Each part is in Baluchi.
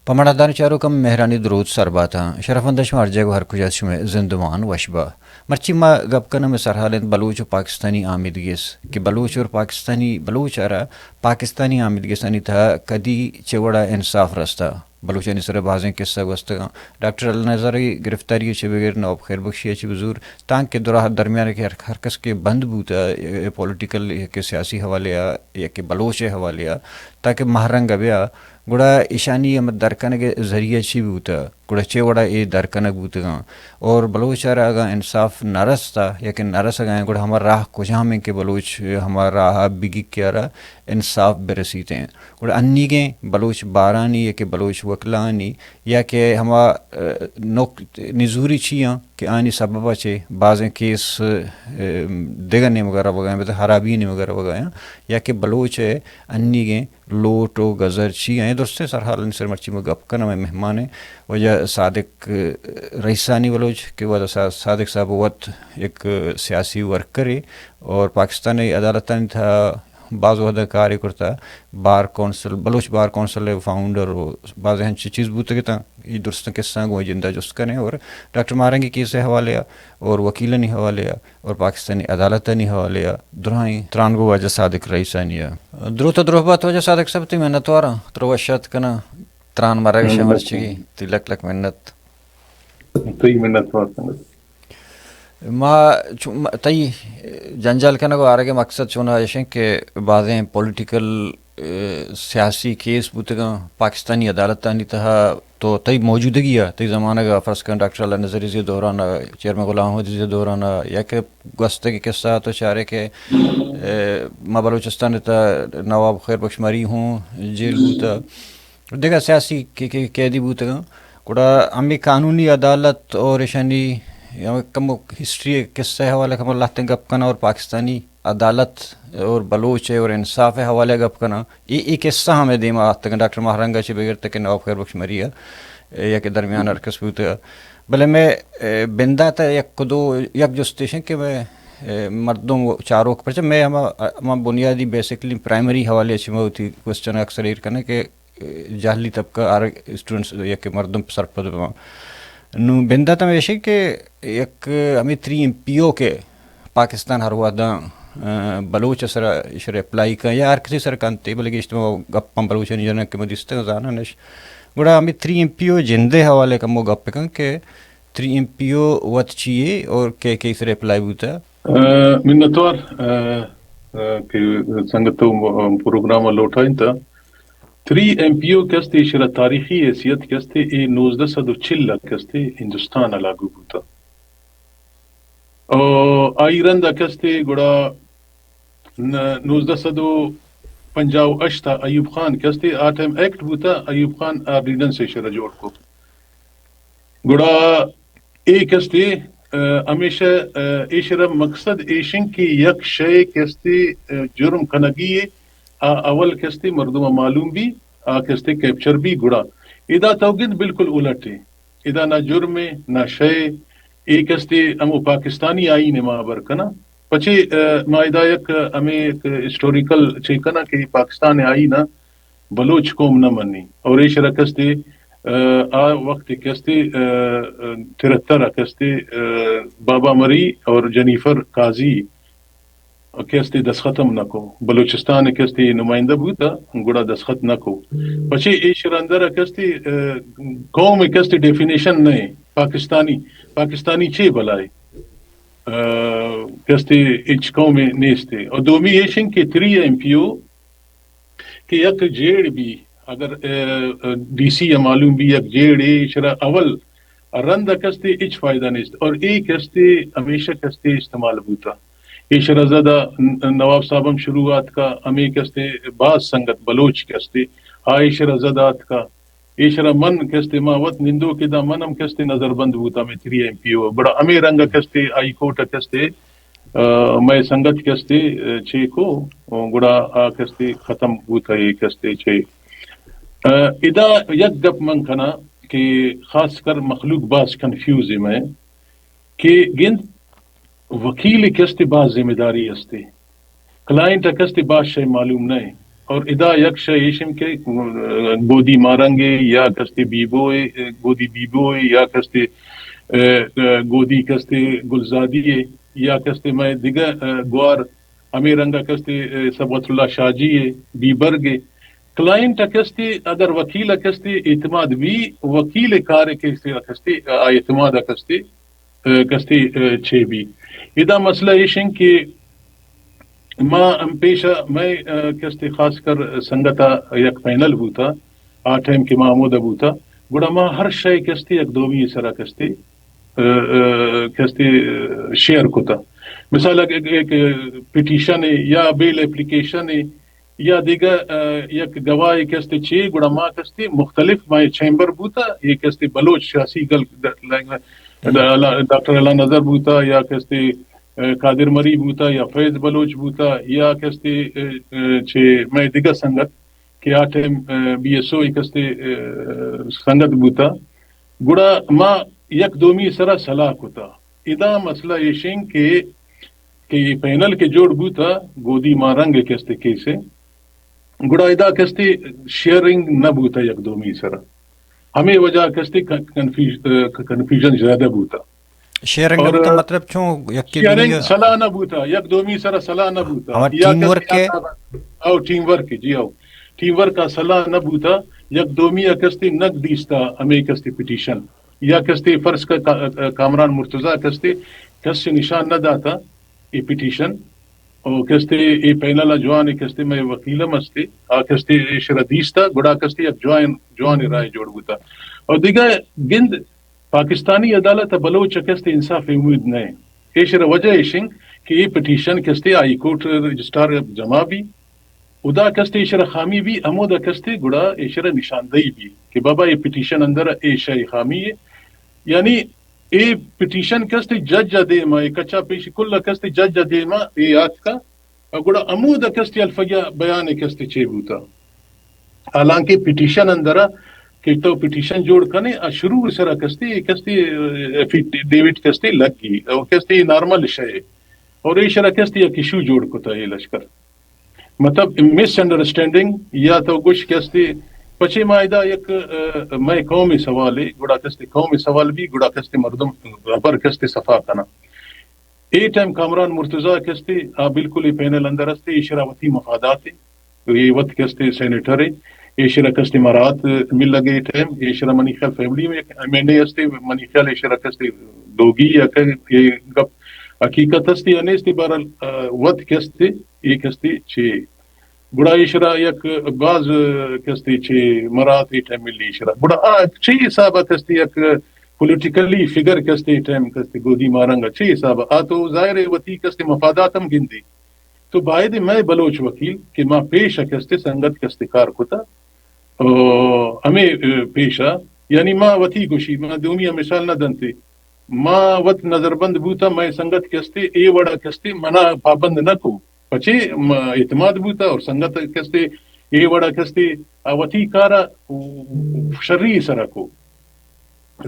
پہ مڑادان چاروکاں مہرانی دروت سر باتاں۔ شرفمند شما ہر جاگہ و ہر کجا شمئے زندمان وش با۔ مرچی ما گپ کناں مئے سرحال انت بلوچ و پاکستانی آمیدگس کہ بلوچ اور پاکستانی، بلوچ ء را پاکستانی آمیدگسانی تہا کدی چہ وڑا انصاف رستا۔ بلوچانی سرا بازیں قصہ گوستگاں۔ ڈاکٹر النظری گرفتاری ء چہ بگر نواب خیر بخشی ء چہ بزور تانکہ دراہ درمیان کہ ہر، ہر کس کہ بند بوتا، اے، اے پولیٹیکل یا کہ سیاسی حوالے ء یا کہ بلوچ ء حوالے ء تاکہ مہرنگ ء بیا، گڑا ایشانی ہم در کنگ ء ذریعہ چی بوتا؟ گڑا چے وڑا اے در کنگ بوتگاں؟ اور بلوچ ء را اگاں انصاف نہ رستا یا کہ نہ رسگا ایں، گڑا ہما راہ کجام ایں کہ بلوچ ہما راہ ء بگی کہ آرا انصاف برسیت ایں؟ گڑا انیگیں بلوچ بارانی یا کہ بلوچ وکلانی یا کہ ہما، ء، نک-، نزوری چی آں کہ آنی سبب ء چہ بازیں کیس، ء، دگہ نیمگ ء روگ ء آں، بلے ہرابی نیمگ ء روگ ء آں، یا کہ بلوچ ء انیگیں لوٹ و گزر چی آں؟ اے درستیں سرحالانی سر مرچی ما گپ کناں۔ مئے مہمان ایں واجہ صادق رئیسانی بلوچ کہ واجہ صا-، صادق صاحب وت یک سیاسی ورکرے اور پاکستانی عدالتانی تہا باز وہداں کارے کرتا، bar council, Baloch bar council ء فاؤنڈر و بازیں ہنچیں چیز بوتگ اتاں۔ اے درستیں قصہ گوں جندا جست کنیں اور ڈاکٹر مہرنگی کیس ء حوالے ء اور وکیلانی حوالے ء اور پاکستانی عدالتانی حوالے ء درائیں تران گوں واجہ صادق رئیسانی ء۔ دروت ء دروہ بات واجہ صادق صاحب، تئی منتواراں، ترا وش آتک کناں تران مہ رئیش ء مرچیگی، تئی لک لک منت۔ تئی منتوار سنگت۔ ما چو-، ما-، تئی جنجال کنگ و آرگ ء مقصد چوناہا ایش انت کہ بازیں پولیٹیکل، ء، سیاسی کیس بوتگاں پاکستانی عدالتانی تہا، تو تئی موجودگی ء تئی زمانگ ء فرض کن ڈاکٹر اللہ نظری زی دوران ء، چیئرمین غلام محمد زی دوران ء، یا کہ گوستگی قصہ تو چارے کہ، ء، ما بلوچستان ء تہا نواب خیر بخش مری ہوں جیل بوتا۔ دگہ سیاسی کہ، کہ قیدی بوتگاں۔ گڑا ہمے قانونی عدالت اور ایشانی ہمے کمو ہسٹری ء قصہ ء حوالہ کمو لہتیں گپ کناں اور پاکستانی عدالت اور بلوچ ء اور انصاف ء حوالہ گپ کناں۔ اے، اے قصہ ہمے دیما آتگاں ڈاکٹر مہرنگ ء چہ بگر تک نواب خیر بخش مری ء یا کہ درمیان ہر کس بوتگ۔ بلے مئے، اے، بندات ء یک دو، یک جست ایش انت کہ مئے، اے، مردم چاروک پرچہ مئے ہما، ہما بنیادی بیسکلی پرائمری حوالے ء چہ ما وتی کوسچن اکثر ایر کنیں کہ جاہلی طبقہ ہر اسٹوڈنٹس یا کہ مردم سرپد بباں۔ نوں بندات ہم ایش کہ یک ہمے تھری ایم پی او کہ پاکستان ہر وہداں، آ، بلوچ ء سرا ایشرا اپلائی کن یا ہر کسی سر کنت، بلے گیشتر ما گپاں بلوچانی جناں کہ ما دیستگ زاناں اش۔ گڑا ہمے تھری ایم پی او جندے حوالے کمو گپ کن کہ تھری ایم پی او وت چی اے اور کئے کئے سرا اپلائی بوتا؟ آ، منتوار، آ، آ، کہ سنگت تو پروگرام ء لوٹائینتا۔ تھری ایم پی او کہ است ایشرا تاریخی حیثیت کہ است اے نوزدہ سد و چل ء کہ است ہندوستان ء لاگو بوتا۔ او آئی رند ء کہ است گڑا ن-، نوزدہ سد و پنجاہ و ہشت ء ایوب خان کہ است آ ٹائم ایکٹ بوتا، ایوب خان آرڈیننس ایشرا جوڑ کو۔ گڑا اے کستے، آ، ہمیشہ، آ، ایشرا مقصد ایشن کہ یک شے کستے، آ، جرم کنگی اے، آ اول کستے مردم معلوم بی، آ کستے کیپچر بی گڑا۔ ادا تو گند بالکل الٹ اے۔ ادا نہ جرم اے، نہ شے، اے کستے ہمو پاکستانی آئین ما بر کنا۔ پچے، آ، ما ادا یک ہمیں یک ہسٹوریکل چے کنا کہ پاکستان آئین بلوچ قوم نہ منی۔ اور ایشرا کستے، آ، آ وقت کستے، آ، آ، ترہتر کستے، آ، بابا مری اور جنیفر قاضی کستے دستخط ہم نہ کو۔ بلوچستان کستے نمائندہ بوتا، گڑا دستخط نہ کو۔ پچے ایشرا اندر کستے، آ، قوم کستے ڈیفینیشن نہ اے۔ پاکستانی، پاکستانی چے بلائے؟ آ، کستے ہچ قوم نیستے۔ اور دومی ایشن کہ تھری ایم پی او کہ یک جیڑ بی، اگر، آ، آ، ڈی سی ء معلوم بی یک جیڑے، ایشرا اول رند ء کستے ہچ فائدہ نیست اور اے کستے ہمیشہ کستے استعمال بوتا۔ ایشرا زدہ ن-، نواب صاحب ہم شروع آتکا، ہمے کستے باز سنگت بلوچ کستے آ ایشرا زدہ آتکا۔ ایشرا من کستے ما وت نندوکے دا من ہم کستے نظر بند بوتا ہمے تھری ایم پی او۔ گڑا ہمے رنگ کستے ہائی کورٹ کستے آ، مئے سنگت کہ استے، آ، چے کو، گڑا آ کہ استے ختم بوت، اے کہ استے چے۔ آ، ادا یک گپ من کناں کہ خاص کر مخلوق باز کنفیوز اے مئے کہ گند وکیل کہ استے باز ذمہ داری استے، کلائنٹ کہ استے باز شے معلوم نہ اے۔ اور ادا یک شے ایشن کہ، اه، گودی مارنگے یا کستے بیبوئے، اه، گودی بیبوئے یا کستے، اه، اه، گودی کستے گلزادی ہے یا کستے میں دگہ، اه، گوار ہمے رنگا کستے، اه، صبغت اللہ شاہ جی ہے، بیبرگ ہے۔ کلائنٹ کستے اگر وکیل کستے اعتماد بھی، وکیل کار کستے، کستے، اه، اعتماد کستے، اه، کستے، اه، چے بھی۔ ادا مسئلہ ایشن کہ ما ہم پیشا میں، اه، کستے خاص کر سنگتا یک پینل بوتا، آ ٹائم کہ ما ہمودا بوتا، گڑا ما ہر شے کستے یک دومی سرا کستے، اه، اه، کستے، اه، شیئر کتا۔ مثال ایک، ایک پٹیشن ہے یا بیل اپلیکیشن ہے یا دیگہ، اه، یک گواہ کستے چے، گڑا ما کستے مختلف ما چیمبر بوتا، یہ کستے بلوچ سیاسی گل، ڈاکٹر اللہ نظر بوتا یا کستے، اه، قادر مری بوتا یا فیض بلوچ بوتا یا کستے، اه، اه، چے میں دگہ سنگت کہ آ ٹائم، اه، بی ایس او یک استے، اه، سنگت بوتا، گڑا ما یک دومی سرا صلاح کتا۔ ادا مسئلہ ایشن کہ، کہ یہ پینل کہ جوڑ بوتا، گودی مارنگ یک استے کیسے، گڑا ادا کستے شیئرنگ نہ بوتا یک دومی سرا۔ ہمے وجہ کستے ک-، کنفیوژ-، اه، ک-، کنفیوژن زیادہ بوتا۔ شیئرنگ نہ اور بوتا مطلب چون یکے شیئرنگ دومی صلاح نہ بوتا، یک دومی سرا صلاح نہ بوتا۔ ہما یا ٹیم ورک کستے ہے۔ آ، او ٹیم ورک ہے، جی او۔ ٹیم ورک آ صلاح نہ بوتا، یک دومی آ کستے نگ دیستا ہمے کستے پٹیشن۔ یا کستے فرض کا، کا-، کامران مرتضی کستے کس نشان نہ داتا اے پٹیشن۔ او کستے اے پینل آ جوان کستے میں وکیلم استے، آ کستے ایشرا دیستا، گڑا کستے یک جوان، جوان رائے جوڑ بوتا۔ اور دیگہ گند پاکستانی عدالت ء بلوچ ء کستے انصاف ء امید نہ انت۔ ایشرا وجہ ایش انت کہ اے پٹیشن کستے ہائی کورٹ ء رجسٹرار ء جمع بی، ادا کستے ایشرا خامی بی، ہمودا کستے گڑا ایشرا نشاندہی بی کہ بابا اے پٹیشن اندر اے شے خامی ہے۔ یعنی اے پٹیشن کستے جج ء دیما، اے کچا پیش کل کستے جج ء دیما اے آتکا۔ گڑا ہمود ء کستی الفگیا بیان ء کستی چے بوتا؟ حالانکہ پٹیشن اندر ء کہ تو پٹیشن جوڑ کنے، آ شروع سرا کستی، کستی ایفیڈیوٹ کستی لگی، او کستی نارمل شے، اور اے شرا کستی یک ایشو جوڑ کتا اے لشکر۔ مطلب مس انڈرسٹینڈنگ یا تو گوش کستی پچے ما ادا یک، اه، مئے قومی سوال ہے، گڑا کستی قومی سوال بھی، گڑا کستی مردم ربر کستی صفا کنا۔ اے ٹائم کامران مرتضی کستے، آ بالکل اے پینل اندر استے، ایشرا وتی مفادات ہے۔ تو اے وت کستے سینیٹر ہے، ایشرا کستے مراعات مل لگے اے ٹائم، ایشرا منی خیال فیملی میں ایک ایم این اے استے، منی خیال ایشرا کستے دوگی یا کہ اے گپ حقیقت استے یا نیستے، بہرحال، آ، وت کستے، اے کستے چے۔ گڑا ایشرا یک باز کستے چے مراعات اے ٹائم ملی ایشرا۔ گڑا آ چے حساب کستے یک پولیٹیکلی فگر کستے ٹائم کستے گودی مارنگا چے حساب؟ آ تو ظاہر ہے وتی کستے مفادات ہم گندی۔ تو باید مئے بلوچ وکیل کہ ما پیش کستے سنگت کستے کار کتا، او، ہمے، اه، پیشا، یعنی ما وتی گوشی، ما دومی مثال نہ دنتے۔ ما وت نظربند بوتا، مئے سنگت کستے اے وڑا کستے منا پابند نہ کو۔ پچے ما اعتماد بوتا اور سنگت کستے اے وڑا کستے آ وتی کارا شری سرا کو۔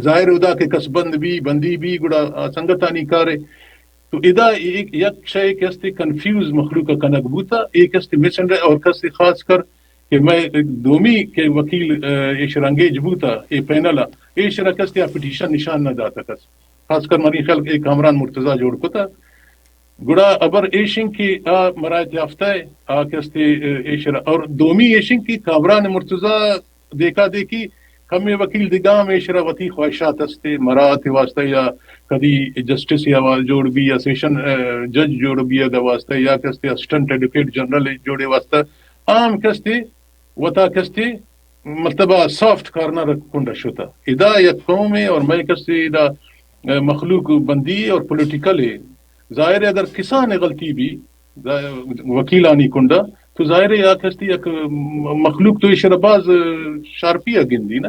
ظاہر ادا کہ کس بند بی، بندی بی، گڑا آ سنگتانی کارے۔ تو ادا ایک، یک شے کستے کنفیوز مخلوق کنگ بوتا، اے کستے مسنڈ اور کستے خاص کر کہ میں دومی کہ وکیل، اه، ایشرا انگیج بوتا، اے پینل ء، ایشرا کستے آ پٹیشن نشان نہ داتا کس۔ خاص کر منی خیال اے کامران مرتضی جوڑ کتا۔ گڑا ابر ایشن کہ آ مراعات یافتہ ہے، آ کستے، اه، ایشرا، اور دومی ایشن کہ کامران مرتضی دیکھا دیکھی کمے وکیل دگہ ہم ایشرا وتی خواہشات استے، مراعات واسطہ یا کدی جسٹس یا وا-، جوڑ بی یا سیشن، اه، جج جوڑ بی اگا واسطہ یا کستے اسسٹنٹ ایڈوکیٹ جنرل جوڑے واسطہ عام کستے وتا کستے مطلب سافٹ کارنر کنڈا شتا۔ ادا یک قوم ہے اور میں کستے ادا، اه، مخلوق بندی ہے اور پولیٹیکل ہے۔ ظاہر ہے اگر کسان غلطی بھی، ظاہر، وکیلانی کنڈا، تو ظاہر ہے آ کستے یک مخلوق تو ایشرا باز شارپی ء گندی نا۔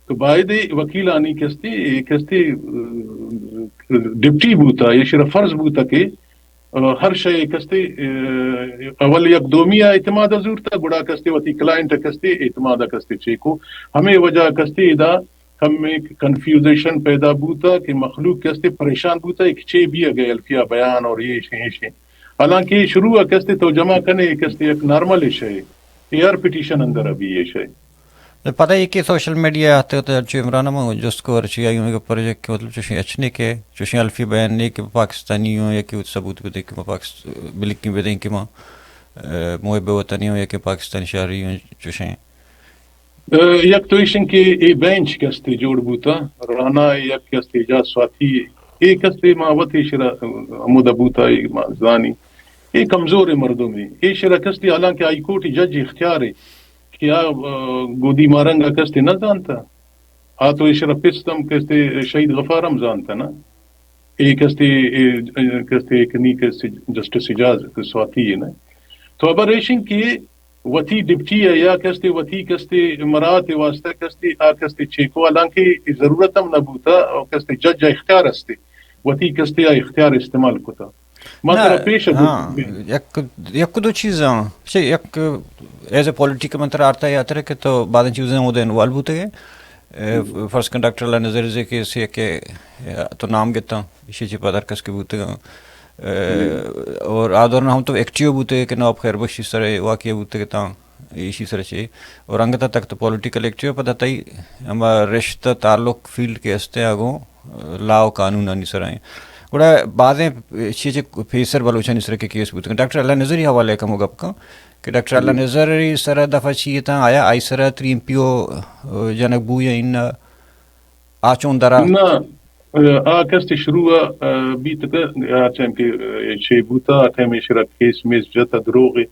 تو باید ہے وکیلانی کستے، اے کستے، اه، ڈپٹی بوتا، ایشرا فرض بوتا کہ، اه، ہر شے کستے، اه، اول یک دومی ء اعتماد ء زورتا، گڑا کستے وتی کلائنٹ ء کستے اعتماد ء کستے چیکو۔ ہمے وجہ کستے ادا کمے کنفیوزیشن پیدا بوتا کہ مخلوق کستے پریشان بوتا کہ چے بی اگے الفیہ بیان اور یہ شے، یہ شے۔ حالانکہ شروع ء کستے تو جمع کنے، کستے یک نارمل شے۔ اے ہر پٹیشن اندر ابھی ایش ہے۔ پدا اے کہ سوشل میڈیا ء تحت انچو عمران ء من جست کو ہرچی آئی ہمے گپ ء رجیکٹ کہ مطلب چوشیں اچ نے کہ چوشیں الفی بیان نے کہ پاکستانیوں یا کہ ثبوت بدے کہ ما پاکست-، بلکیں بدیں کہ ما، ء، محب وطنی ہوں یا کہ پاکستانی شہری ہوں چوشیں۔ ء، یک تو ایشن کہ اے بینچ کستے جوڑ بوتا، رانا یک کستے اعجاز سواتی، اے کستے ما وت ایشرا ہمودا بوتا، اے ما زانی۔ اے کمزور مردمے۔ ایشرا کستے حالانکہ ہائی کورٹ جج اختیار ہے کہ آ، ء، گودی مارنگ ء کستے نہ زانتا۔ آ تو ایشرا پست ہم کستے شہید غفار ہم زانتا نا۔ اے کستے، اے، اے کستے کنی کستے جسٹس اعجاز سواتی ہے نا۔ تو ابر ایشن کہ وتی ڈپٹی ء یا کستے وتی کستے مراعات ء واسطہ کستے آ کستے چیکو، حالانکہ ضرورت ہم نہ بوتا اور کستے جج ء اختیار استے، وتی کستے آ اختیار استعمال کتا۔ ما نہ، ترا پیش ہاں، بوت۔ یک، یک دو چیز ہاں، چہ یک ایز اے پولیٹیکل من ترا آرتا یاتر کہ تو بعض چیزیں وہ انوالو بوتے گئے۔ اے، فرض کن ڈاکٹر اللہ نظر زی کیس ہے کہ، اے، تو نام گتا، اسی چی پدر کس کے بوتے گا۔ ء، اور آ دوران ہم تو ایکٹیو بوتے کہ نواب خیر بخش سر واقعہ بوتے کہ تاں ایشی سر چے، اور انگتا تک تو پولیٹیکل ایکٹیو پدا تئی ہما رشتہ تعلق فیلڈ کے استے آگوں لا و قانون آنی سر آئیں۔ گڑا بعضیں چیز پیسر بلوچانی سر کے کیس بوتے۔ ڈاکٹر اللہ نظری حوالے کم گپ کن کہ ڈاکٹر اللہ نظری سر دفعہ چیئے تاں آیا آئی سر تری ایم پی او جنک بو یا ان آ چون درا؟ نہ، آ کستے شروع ء، آ، بیت کہ آ ٹائم کہ، آ، چے بوتا، آ ٹائم ایشرا کیس میس جتا دروغ ء۔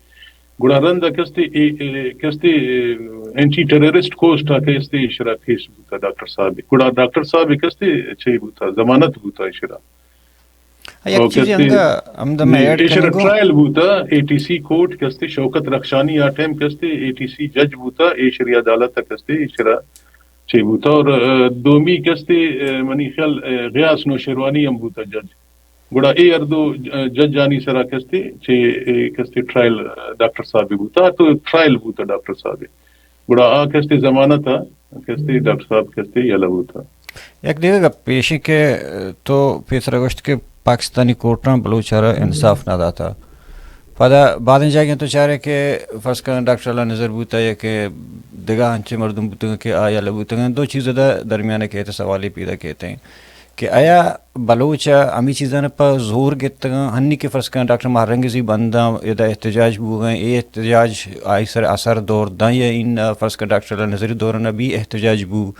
گڑا رند ء کستے، اے، اے، کستے، اے، اینٹی ٹیررسٹ کوسٹ ء کستے ایشرا کیس بوتا ڈاکٹر صاحب۔ گڑا ڈاکٹر صاحب کستے چے بوتا، ضمانت بوتا ایشرا۔ یک اور چیزے کستے انگا ہمدا میں ایڈ ایشرا کنگو۔ ٹرائل بوتا، اے ٹی سی کورٹ کستے شوکت رخشانی آ ٹائم کستے اے ٹی سی جج بوتا، ایشری عدالت کستے ایشرا چے بوتا اور، آ، دومی کستے، آ، منی خیال، آ، غیاث نوشیروانی ہم بوتا جج۔ گڑا اے ہر دو، آ، جج آنی سرا کستے چے، اے، کستے ٹرائل، آ، ڈاکٹر صاحب بوتا، تو ٹرائل بوتا ڈاکٹر صاحب۔ گڑا آ کستے ضمانت آ، کستے ڈاکٹر صاحب کستے یلہ بوتا۔ یک دیگہ گپ پیشیں کہ تو پیسرا گوشت کہ پاکستانی کورٹاں بلوچ ء را انصاف نہ داتا۔ پدا بعدیں جاگہیں تو چارے کہ فرض کن ڈاکٹر اللہ نظر بوتا یا کہ دگہ انچیں مردم بوتگاں کہ آ یلہ بوتگاں، دو چیز ادا درمیان ء کیت، سوالے پیدا کیت ہیں کہ آیا بلوچ ء ہمے چیزاں پہ زور گتگاں، ہنی کہ فرض کن ڈاکٹر ماہ رنگزی بنداں ادا احتجاج بوگاں، اے احتجاج آئی سر اثر دور داں یا ان فرض کن ڈاکٹر اللہ نظری دوران بھی احتجاج بو،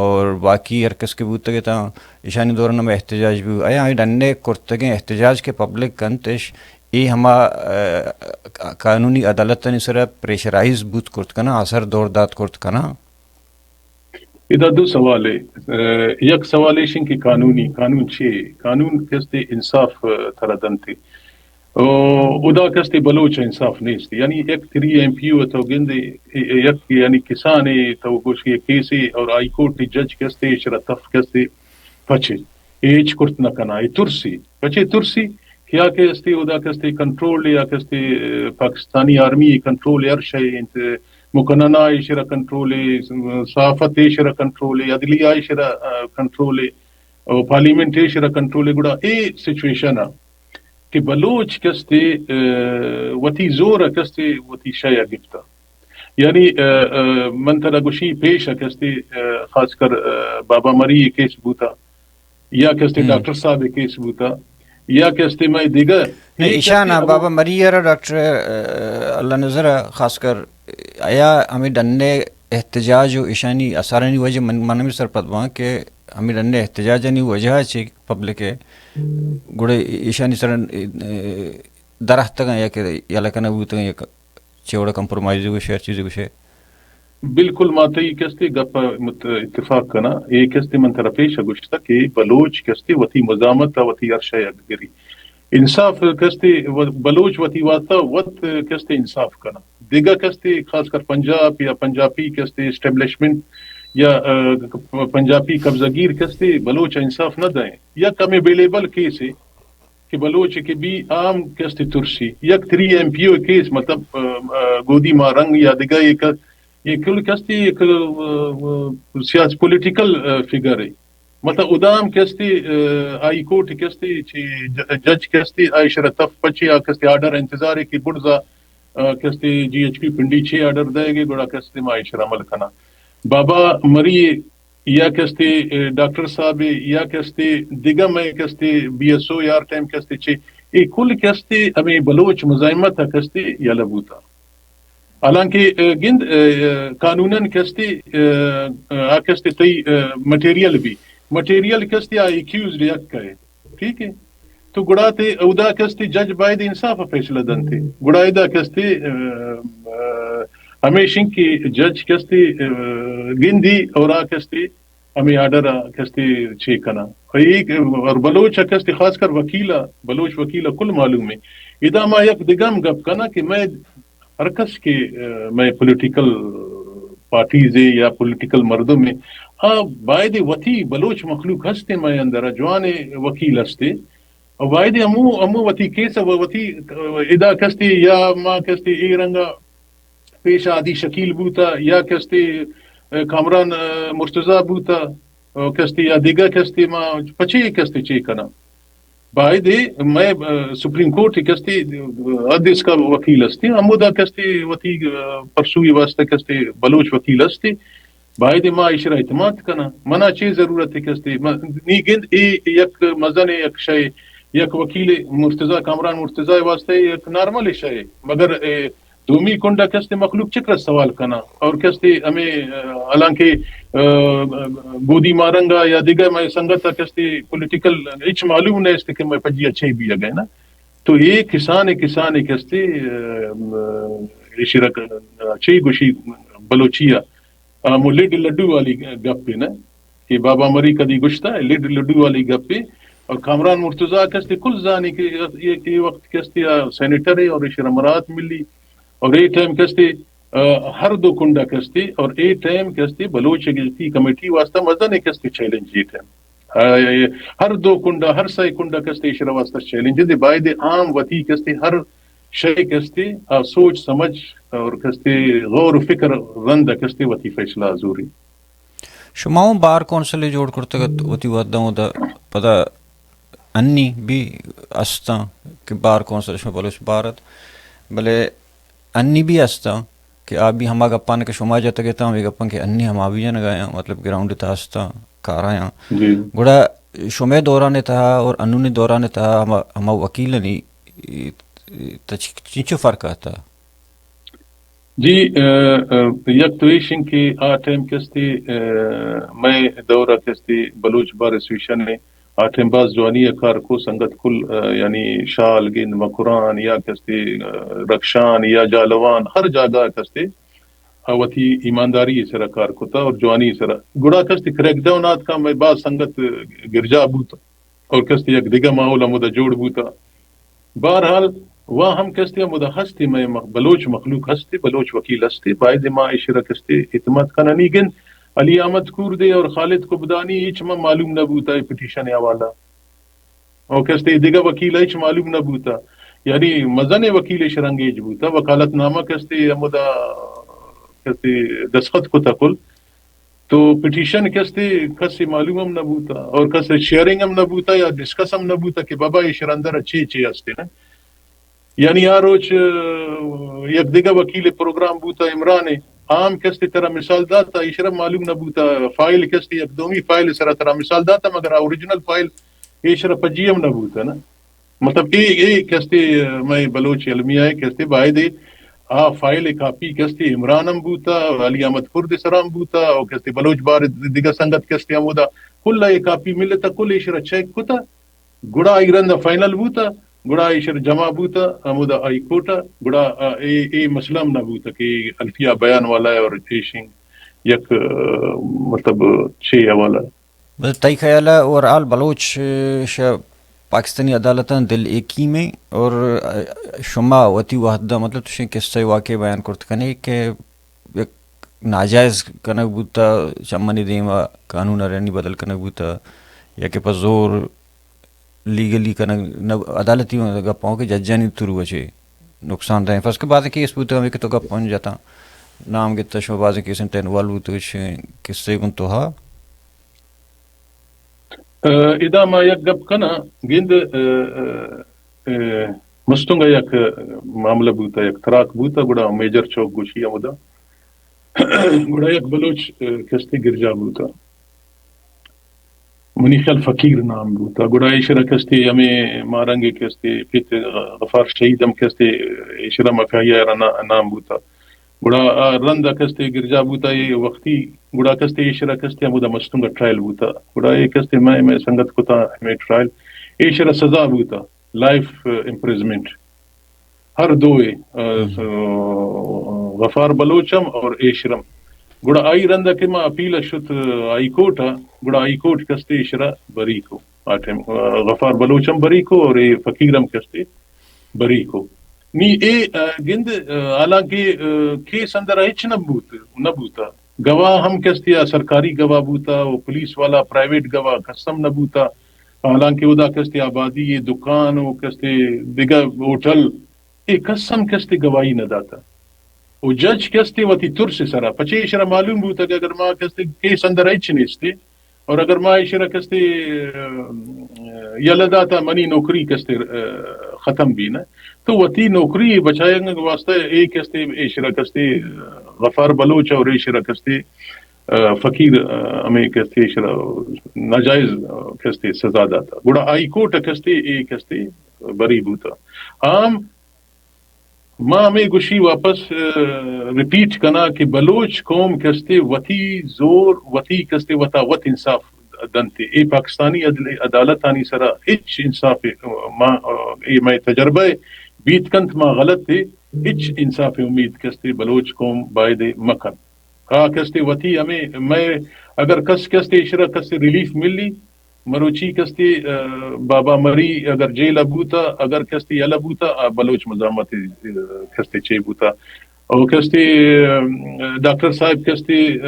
اور باقی ہر کس کہ بوتگ اتاں، ایشانی دوران ہم احتجاج بو۔ آیا اے ڈنے کرتگیں احتجاج کہ پبلک کنت اش، اے ہما، آ، قانونی عدالتانی سرا پریشرائز بوت کرت کناں، اثر دور دات کرت کناں؟ ادا دو سوال ہے۔ آ، یک سوال ایش انت کہ قانونی، قانون چی؟ قانون کستے انصاف، آ، ترا دنتے۔ او، ادا کستے بلوچ ء انصاف نیست۔ یعنی یک تری ایم پی او تو گندے، یک یعنی کسانے تو گوشی کیسے اور ہائی کورٹ ء جج کستے ایشرا تف کستے پچے۔ اے ہچ کرت نہ کنا، اے ترسی۔ پچے ترسی کہ آ کستے ادا کستے کنٹرول یا کستے، آ، پاکستانی آرمی کنٹرول ہر شے انت، مکننا ایشرا کنٹرول، صحافت ایشرا کنٹرول، عدلیہ ایشرا، آ، کنٹرول، او پارلیمنٹ ایشرا کنٹرول۔ گڑا اے سچویشن ء کہ بلوچ کستے، آ، وتی زور ء کستے وتی شے ء گپتا۔ یعنی، آ، آ، من ترا گوشی پیش ء کستے، آ، خاص کر، آ، بابا مری ء کیس بوتا، یا کستے ڈاکٹر صاحب ء کیس بوتا، یا کستے مئے دگہ نہ، ایشان ء بابا مری ء را ڈاکٹر، آ، اللہ نظر ء خاص کر آیا ہمیں ڈنے احتجاج و ایشانی اثرانی وجہ من، من ہمیں سرپد باں کہ ہمیں ڈنے احتجاجانی وجہ چہ پبلک ء گڑے ایشانی سر، آ، درہتگاں یا کہ یلہ کنگ بوتگاں یا چے وڑا کمپرومائز گوشے، ہر چیزے گوشے۔ بالکل ما تئی کستے گپ ء مت-، اتفاق کنا۔ اے کستے من ترا پیش ء گوشتگ کہ بلوچ کستے وتی مزاحمت ء وتی ہر شے ء گری۔ انصاف کستے و-، بلوچ وتی واسطہ وت کستے انصاف کنا۔ دگہ کستے خاص کر پنجاب یا پنجابی کستے اسٹیبلشمنٹ یا، آ، پنجابی قبضہ گیر کستے بلوچ ء انصاف نہ دئیں۔ یک ہمیں بیلیبل کیس ہے کہ بلوچ کہ بی عام کستے ترسی، یک تری ایم پی او کیس، مطلب، آ، آ، گودی ماہ رنگ یا دگہ ایک، یہ کل کستے ایک، آ، آ، سیاسی پولیٹیکل، آ، فگر ہے۔ مطلب، ادام کستے، آ، ہائی کورٹ کستے، چی ج-، جج کستے، آئی شرا تف پچے، آ کستے آرڈر انتظار ہے کہ بڑزا، آ، کستے جی ایچ پی پنڈی چے آرڈر دئیگے، گڑا کستے ما ایشرا عمل کناں۔ بابا مری یا کستے، اے، ڈاکٹر صاحب یا کستے دگہ مئے کستے بی ایس او یار ٹائم کستے چے، اے کل کستے ہمیں بلوچ مزاحمت کستے یلہ بوتا۔ حالانکہ، اے، گند، اے، قانوناً کستے، اے، آ کستے تئی، اے، مٹیریل بی، مٹیریل کستے آ ایکیوزڈ یک ہے۔ ٹھیک ہے؟ تو گڑا تے اودا کستے جج باید انصاف ء فیصلہ دنتے۔ گڑا ادا کستے، ا، ا، ہمیشن کہ جج کستے، ا، گندی اور آ کستے ہمیں آرڈر ء کستے چے کنا۔ اور ایک، اور بلوچ ء کستے خاص کر وکیل ء، بلوچ وکیل ء کل معلوم ہے۔ ادا ما یک دگہ ہم گپ کنا کہ میں ہر کس کہ، ا، مئے پولیٹیکل پارٹیز یا پولیٹیکل مردم، آ باید وتی بلوچ مخلوق ہستے، مئے اندر جوان وکیل ہستے، باید ہمو، ہمو وتی کیس و وتی، ا، ادا کستے یا ما کستے اے رنگا پیش آدی شکیل بوتا یا کستے، ا، کامران، ا، مرتضی بوتا، ا، کستے یا دگہ کستے ما پچے کستے چے کناں۔ باید اے مئے، ا، سپریم کورٹ کستے، ا، حد اس کا وکیل ہستے، ہمودا کستے وتی، ا، پرسوئی واسطہ کستے بلوچ وکیل ہستے، باید ما ایشرا اعتماد کناں۔ منا چے ضرورت ہے کستے؟ م-، نی گند اے یک مزن یک شے، یک وکیل مرتضی، کامران مرتضی واسطہ یک نارمل شے، مگر اے دومی کنڈا کستے مخلوق چکر سوال کنا اور کستے ہمیں، ا، حالانکہ، ا، گودی مارنگا یا دیگر مئے سنگت کستے پولیٹیکل ہچ معلوم نہیں است کہ میں پجی اچھے بھی گئے نا۔ تو یہ کسان کسان کستے، ا، ا، اشرک اچھے گوشی بلوچیا، ا، مو لڈ لڈو والی گپ ہے نا کہ بابا مری کدی گشتا ہے، لڈ لڈو والی گپ ہے۔ اور کامران مرتضی کستے کل زانی کہ یہ، یہ وقت کستے آ سینیٹر ہے اور اشرا مراعات ملی۔ اور اے ٹائم کستے، ا، ہر دو کنڈا کستے اور اے ٹائم کستے بلوچ یکجہتی کمیٹی واسطہ مزن کستے چیلنج اے ٹائم۔ ا، ہر دو کنڈا، ہر سئے کنڈا کستے ایشرا واسطہ چیلنج دے۔ باید عام وتی کستے ہر شے کستے، ا، سوچ سمجھ اور کستے غور و فکر رند کستے وتی فیصلہ زوری۔ شما اوں بار کونسلے جوڑ کرتگ ات وتی وھداں، اودا پدا انی بھی استاں کہ بار کونسل شما بلوچ بار ات، بلے انی بھی استاں کہ آ بھی ہما گپاں کہ شما جتگ اتاں، ہمے گپاں کہ انی ہما بھی جنگ آیاں، مطلب گراؤنڈ تہا استاں، کار آیاں۔ جی۔ گڑا شمے دوران تہا اور انونی دوران تہا ہما، ہما وکیلانی تچ-، چنچو فرق آتا؟ جی، ا، ا، یک تو ایش انت کہ آ ٹائم کستے، ا، مئے دور ء کستے بلوچ بار ایسوسیشن ء آ ٹائم باز جوانی ء کار کو سنگت کل، ا، یعنی شال گند مکران یا کستے، ا، رکشان یا جالوان ہر جاگہ ء کستے آ وتی ایمانداری ء سرا کار کتا اور جوانی ء سرا۔ گڑا کستے کریک ڈاؤن آتکا مئے باز سنگت گرجا بوت اور کستے یک دگہ ماحول ہمودا جوڑ بوتا۔ بہرحال، وا ہم کستے ہمودا ہستے، مئے مخ-، بلوچ مخلوق ہستے، بلوچ وکیل ہستے، باید ما ایشرا کستے اعتماد کنانی گند۔ علی احمد کوردے اور خالد کبدانی ہچ ما معلوم نہ بوتا اے پٹیشن حوالہ۔ اور کستے دگہ وکیل ہچ معلوم نہ بوتا۔ یعنی مزن وکیل ایشرا انگیج بوتا، وکالت نامہ کستے ہمودا کستے دستخط کتا کل۔ تو پٹیشن کستے کسے معلوم ہم نہ بوتا اور کسے شیئرنگ ہم نہ بوتا یا ڈسکس ہم نہ بوتا کہ بابا ایشرا اندر چے چے ہستے نا۔ یعنی آ روچ، ا، یک دگہ وکیل پروگرام بوتا عمران ء، آ ہم کستے ترا مثال داتا، ایشرا معلوم نہ بوتا، فائل کستے یک دومی فائل سرا ترا مثال داتا، مگر آ اوریجنل فائل ایشرا پجی ہم نہ بوتا نا۔ مطلب اے، اے کستے مئے بلوچ المیہ ء کستے باید اے آ فائل ء کاپی کستے عمران ہم بوتا، علی احمد کرد سرا ہم بوتا، اور کستے بلوچ بار دگہ سنگت کستے ہمودا کل ء کاپی ملتا، کل ایشرا چیک کتا، گڑا ای رند فائنل بوتا، گڑا ایشرا جمع بوتا ہمودا ہائی کورٹ ء، گڑا اے، اے مسئلہ ہم نہ بوتا کہ الفیہ بیان والا ہے اور ایشنگ یک، مطلب، چے حوالہ۔ بس تئی خیال ء اوور آل بلوچ، ء، شہ پاکستانی عدالتاں دل ایکیم ایں اور، ء، شما وتی وھد ء مطلب تشیں قصہ واقعہ بیان کرت کنے کہ یک ناجائز کنگ بوتا، چمنی دیم ء قانون ء رنی بدل کنگ بوتا یا کہ پہ زور لیگلی کنگ نہ، عدالتی گپاں کہ ججانی تھرو ء چے نقصان دہ ایں۔ فرض کہ بازیں کیس بوتا ہمیں کہ تو گپاں جتاں نام گتا، شما بازیں کیسیں تہ انوالو بوتا، قصے گوں تو ہا۔ ء، ادا ما یک گپ کناں، گند، ء، ء، ء، مستونگ ءَ یک معاملہ بوتا، یک تراک بوتا، گڑا میجر چوک گوشی ہمودا۔ گڑا یک بلوچ، ءَ، کستے گرجا بوتا، منی خیال فقیر نام بوتا۔ گڑا ایشرا کستے ہمے مارنگے کستے پت غفار شہید ہم کستے ایشرا مکائی ءَ را نا-، نام بوتا۔ گڑا آ رند ءَ کستے گرجا بوتا اے وقتی، گڑا کستے ایشرا کستے ہمودا مستونگ ءَ ٹرائل بوتا۔ گڑا اے کستے مئے، مئے سنگت کتا ہمے ٹرائل، ایشرا سزا بوتا، لائف امپریزمنٹ۔ ہر دوئے، ءَ، ہم۔ س-، غفار بلوچ ہم اور ایشرم۔ گڑا آئی رند ءَ کہ ما اپیل ءَ شت، ءَ، ہائی کورٹ ءَ، گڑا ہائی کورٹ کستے ایشرا بری کو۔ آ ٹائم، ءَ، غفار بلوچ ہم بری کو اور اے فقیر ہم کستے بری کو۔ نی اے، ءَ، گند، ءَ، حالانکہ، ءَ، کیس اندر ہچ نہ بوت، نہ بوتا۔ گواہ ہم کستے آ سرکاری گواہ بوتا و پولیس والا پرائیویٹ گواہ کس ہم نہ بوتا۔ حالانکہ اودا کستے آبادی اے، دکان و کستے دگہ ہوٹل، اے کس ہم کستے گواہی نہ داتا۔ و جج کستے وتی ترس سرا، پچے ایشرا معلوم بوتا کہ اگر ما کستے کیس اندر ہچ نیستے، اور اگر ما ایشرا کستے، ءَ، یلہ داتا منی نوکری کستے، ءَ، ختم بی نہ، تو وتی نوکری بچائینگ واسطہ اے کستے ایشرا کستے، ءَ، غفار بلوچ اور ایشرا کستے، ءَ، فقیر، ءَ، ہمے کستے ایشرا ناجائز، ءَ، کستے سزا داتا۔ گڑا ہائی کورٹ کستے اے کستے بری بوتا۔ عام ما ہمے گوشی واپس، ءَ، ریپیٹ کناں کہ بلوچ قوم کستے وتی زور، وتی کستے وتا وت انصاف دنتے۔ اے پاکستانی عدل-، عدالتانی سرا ہچ انصاف، ءَ، ما، ءَ، اے مئے تجربہ بیت کنت، ما غلط اے، ہچ انصاف امید کستے بلوچ قوم باید مکن۔ آ کستے وتی ہمے مئے، اگر کس کستے اشرا کستے ریلیف ملی، مروچی کستے، ءَ، بابا مری اگر جیل ءَ بوتا، اگر کستے یلہ بوتا، آ بلوچ مزاحمت، ءَ، کستے چے بوتا۔ او کستے، ءَ، ڈاکٹر صاحب کستے، ءَ،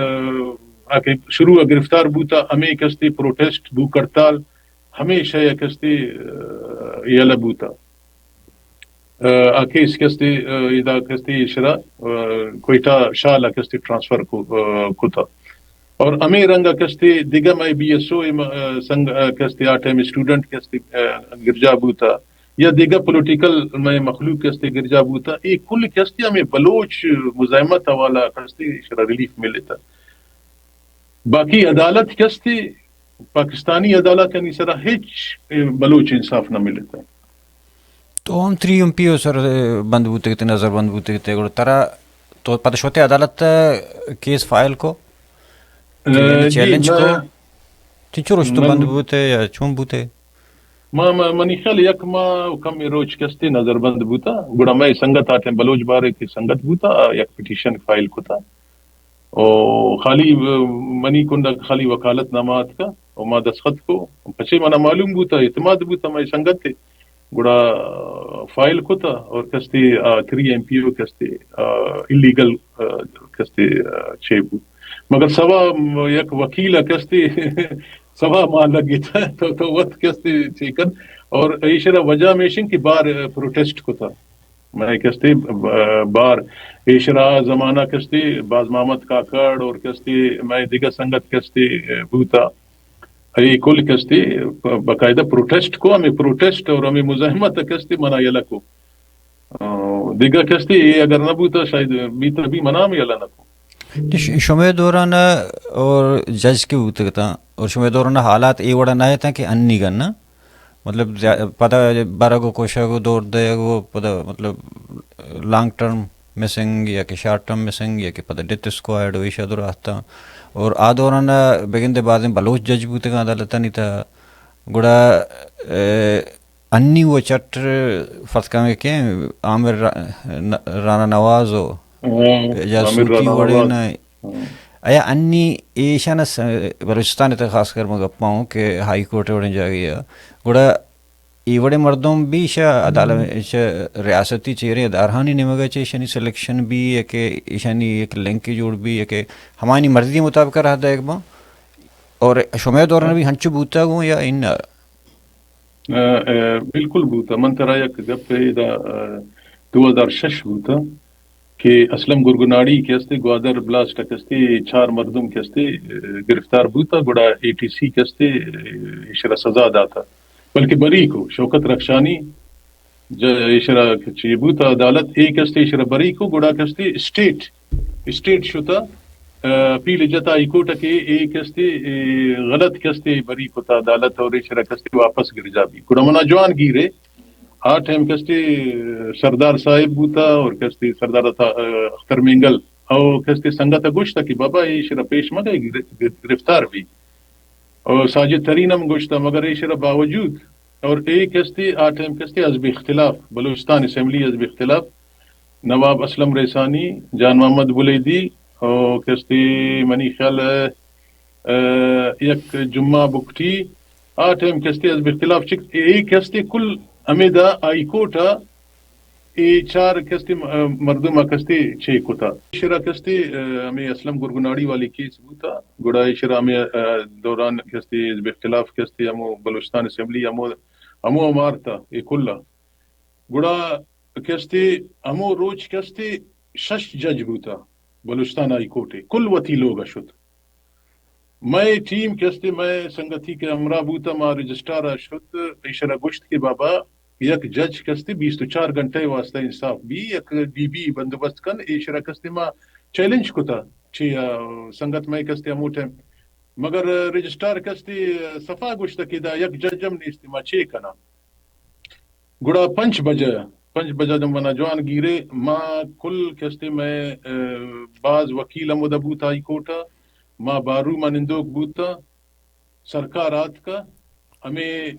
آ کہ شروع ءَ گرفتار بوتا، ہمے کستے پروٹیسٹ، بھوک ہڑتال، ہمے شے ءَ کستے، ءَ، یلہ بوتا۔ ءَ، آ کیس کستے، ءَ، ادا کستے اشرا، ءَ، کوئٹہ شال ءَ کستے ٹرانسفر کو-، ءَ، کتا۔ اور ہمے رنگ ءَ کستے دگہ مئے بی ایس او ءِ م-، ءَ، سنگ-، ءَ، کستے آ ٹائم اسٹوڈنٹ کستے، ءَ، گرجا بوتا یا دگہ پولیٹیکل مئے مخلوق کستے گرجا بوتا، اے کل کستے ہمے بلوچ مزاحمت حوالہ کستے اشرا ریلیف ملتا۔ باقی عدالت کستے، پاکستانی عدالتانی سرا ہچ، ءَ، بلوچ انصاف نہ ملتا۔ تو ہم تری ایم پی او سر، ءَ، بند بوتگ تے، نظر بند بوتگ تے، گڑا ترا تو پد شوتے عدالت ءَ کیس فائل کو؟ ءَ، یعنی جی، چیلنج ما-، کو؟ تنچو روچ تو من-، بند بوتے یا چون بوتے؟ ما، ما، منی خیال یک ماہ و کم روچ کستے نظر بند بوتا۔ گڑا مئے سنگت آ ٹائم بلوچ بارے کہ سنگت بوتا، آ یک پٹیشن فائل کتا۔ او خالی، ءَ، منی کنڈ ءَ خالی وکالت نامہ آتکا او ما دستخط کو۔ پچے منا معلوم بوتا، اعتماد بوتا مئے سنگت ءَ۔ گڑا فائل کتا اور کستے آ تری ایم پی او کستے، ءَ، ایلیگل، ءَ، کستے، ءَ، چے بو۔ مگر سوا م-، یک وکیل ءَ کستے سوا ماہ لگتا تو، تو وت کستے چے کن۔ اور ایشرا وجہ میشن کہ بار، ءَ، پروٹیسٹ کتا۔ مئے کستے، ءَ، بار ایشرا زمانہ کستے باز محمد کاکڑ اور کستے مئے دگہ سنگت کستے، ءَ، بوتا۔ اے کل کستے باقاعدہ پروٹیسٹ کو، ہمیں پروٹیسٹ اور ہمیں مزاحمت کستے منا یلہ کو۔ ءَ، دگہ کستے اے اگر نہ بوتا شاید بیتا بھی منا ہم یلہ نہ کو۔ ش-، شمئے دوران اور جج کے بوتگتا اور شمئے دوران حالات اے وڑا نہ اتاں کہ انی گنا مطلب، زیا-، پدا برگ و کشگ و دور دئیگ و پدا، مطلب، لانگ ٹرم مسنگ یا کہ شارٹ ٹرم مسنگ یا کہ پدا ڈیتھ اسکواڈ و ایشا درا اتاں۔ اور آ دوران بگندے بازیں بلوچ جج بوتگاں عدالتانی تہا۔ گڑا، اے، انی و چٹ فرض کنگے کہ عامر را-، ن-، رانا نواز و ہاں، یا عامر سوتی رانا وڑے نواز۔ نہ۔ ہاں۔ ایا انی ایشان س-، بلوچستان تہ خاص کر من گپاں کہ ہائی کورٹ وڑیں جاگے آ۔ گڑا اے وڑیں مردم بھی ایشا عدالت، ایشا ریاستی چیریں ادارہانی نیمگا چہ ایشانی سلیکشن بھی یا کہ ایشانی یک لنک جوڑ بھی یا کہ ہمانی مرضی مطابق راہ دائگ باں۔ اور شمئے دوران بھی ہنچو بوتا گوں یا ان؟ ءَ، ءَ، بالکل بوتا۔ من ترا یک گپ ادا، ءَ، دو ہزار شش بوتا کہ اسلم گرگناڑی کہ استے گوادر بلاسٹ کہ استے چار مردم کہ استے، ءَ، گرفتار بوتا، گڑا اے ٹی سی کہ استے، ءَ، ایشرا سزا داتا، بلکہ بری کو شوکت رخشانی ج-، ایشرا چی بوتا عدالت، اے کستے ایشرا بری کو، گڑا کستے اسٹیٹ، اسٹیٹ شتا، آ، اپیل جتا ہائی کورٹ کہ اے کستے، اے غلط کستے بری کتا عدالت اور ایشرا کستے واپس گرجا بی۔ گڑا منا جوان گیرے، آ ٹائم کستے سردار صاحب بوتا اور کستے سردار عطا-، اختر مینگل او کستے سنگت گوشتا کہ بابا ایشرا پیش مگئے، گر-، گر-، گرفتار بی۔ اور ساجد ترین ہم گوشتا، مگر ایشرا باوجود اور اے کستے آ ٹائم کستے حزب اختلاف، بلوچستان اسمبلی حزب اختلاف، نواب اسلم ریسانی، جان محمد بلیدی، او کستے منی خیال، آ، یک جمعہ بکٹی، آ ٹائم کستے حزب اختلاف چک، اے کستے کل ہمیدا ہائی کورٹ ء اے چار کستے م-، مردم ء کستے چے کتا۔ ایشرا کستے، آ، ہمیں اسلم گرگناڑی والی کیس بوتا، گڑا ایشرا ہمیں، آ، دوران کستے حزب اختلاف کستے ہمو بلوچستان اسمبلی ہمو، ہمو مارتا اے کلا۔ گڑا کستے ہمو روچ کستے شش جج بوتا بلوچستان ہائی کورٹ ء، کل وتی لوگ ء شت۔ مئے ٹیم کستے مئے سنگتی کہ ہمراہ بوتا، ما رجسٹرار ء شت، ایشرا گوشت کہ بابا یک جج کستے بیست و چار گھنٹہ ء واسطہ انصاف بی، یک ڈی بی بندوبست کن، ایشرا کستے ما چیلنج کتا، چی، آ، سنگت مئے کستے ہمو ٹائم، مگر رجسٹرار کستے صفا گوشت کہ دا یک جج ہم نیست، ما چے کنا؟ گڑا پنچ بجہ، پنچ بجہ جم منا جوان گیرے، ما کل کستے مئے، آ، باز وکیل ہمودا بوت ہائی کورٹ ء، ما بارو ما نندوک بوت، سرکار آتکا، ہمیں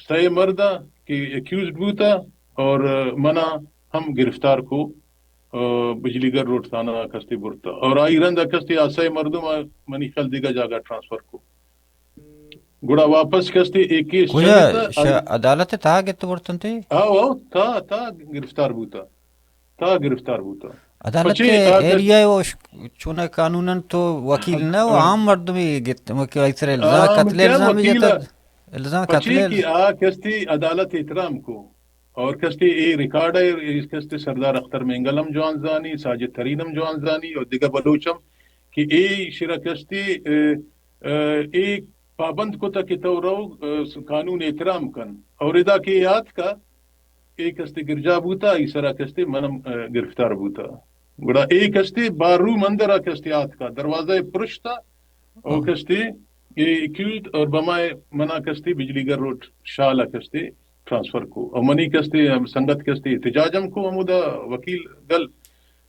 سئے مرد ء کہ ایکیوزڈ بوت اور منا ہم گرفتار کو، آ، بجلی گھر روڈ تھانہ ء کستے برتا اور آئی رند ء کستے آ سئے مردم ء منی خیال دگہ جاگہ ٹرانسفر کو۔ گڑا واپس کستے اے کیس کجا چلتا، ش-، عدالت ء تہا گت برتنت؟ آو، آو، تا، تا گرفتار بوتا۔ تا گرفتار بوتا۔ عدالت پچے ء آ ایریا ء و ش-، چونہ قانوناً تو وکیل نہ و ہاں۔ عام مردمی گت، مکہ ایسر الزام عام قتل کیا الزامی وکیل جتا، الزام پچے قتل کہ آ کستے عدالت احترام کو اور کستے اے ریکارڈ ہے، اے کستے سردار اختر مینگل ہم جوان زانی، ساجد ترین ہم جوان زانی اور دگہ بلوچ ہم کہ اے شرا کستے، اے، اے، اے پابند کتا کہ تو رو، اے، قانون احترام کن اور ادا کہ یاد کا اے کستے گرجا بوتا، ای سرا کستے منم، اے، گرفتار بوتا۔ گڑا اے کستے بار روم اندرا کستے آتکا، دروازہ پرشتا، او ہاں۔ کستے اے کیوت اور بمائے منا کستے بجلی گھر روڈ شال کستے ٹرانسفر کو۔ او منی کستے ہم سنگت کستے احتجاج ہم کو ہمودا وکیل گل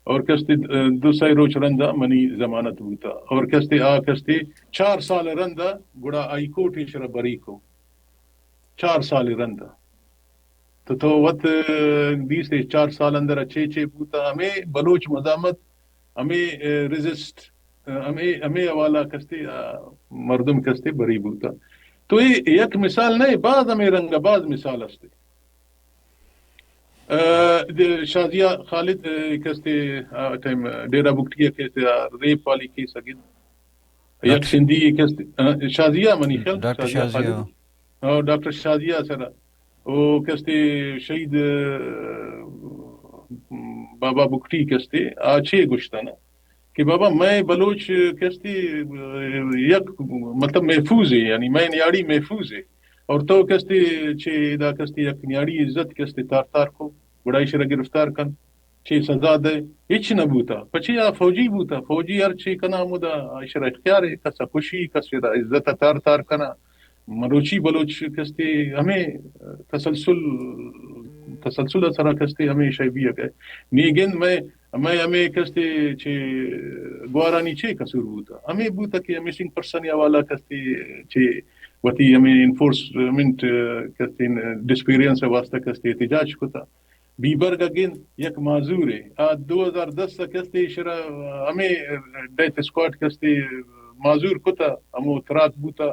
اور کستے، اے، دو سئے روچ رندا منی ضمانت بوتا۔ اور کستے آ کستے چار سال رندا گڑا ہائی کورٹ ایشرا بری کو۔ چار سال رندا۔ تو تو وت، اے، دیست اے چار سال اندر چے چے بوتا، ہمیں بلوچ مزاحمت، ہمیں، اے، ریزسٹ، اے، ہمیں، ہمیں حوالہ کستے، آ، مردم کستے بری بوتا۔ تو اے یک مثال نہیں، باز ہمیں رنگ، باز مثال ہستے۔ اے، دے-، شازیہ خالد، اے، کستے، آ، ٹائم ڈیرہ بگٹی کستے، آ، ریپ والی کیس اگن۔ یک ڈاکٹر سندھی کستے، آ، شازیہ منی خیال، ڈاکٹر شازیہ شازیہ۔ خالد۔ او ڈاکٹر شازیہ سر، او کستے شہید، اے، بابا بگٹی کستے، آ چے گوشتانا کہ بابا مئے بلوچ کستے، اے، یک مطلب محفوظ ہے، یعنی مئے نیاڑی محفوظ ہے۔ اور تو کستے چے ادا کستے یک نیاڑی عزت کستے تار تار کو، گڑا ایشرا گرفتار کن۔ چے سزا دئے؟ ہچ نہ بوتا۔ پچے آ فوجی بوتا، فوجی ہر چے کنا ہمودا ایشرا اختیار ہے، کسا کشی، کس را عزت تار تار کنا۔ مروچی بلوچ کستے ہمیں تسلسل، تسلسل سرا کستے ہمیں شے بیگ ء۔ نی گند میں، میں ہمیں کستے چے گوارانی چے قصور بوتا؟ ہمیں بوتا کہ مسنگ پرسن حوالہ کستے چے وتی ہمیں انفورسمنٹ کستے ڈسپیرینس واسطہ کستے احتجاج کتا۔ بیبرگ ء گند یک معذورے۔ آ دو ہزار دس ء کستے ایشرا ہمے ڈیتھ اسکواڈ کستے معذور کتا، ہمو تراک بوتا۔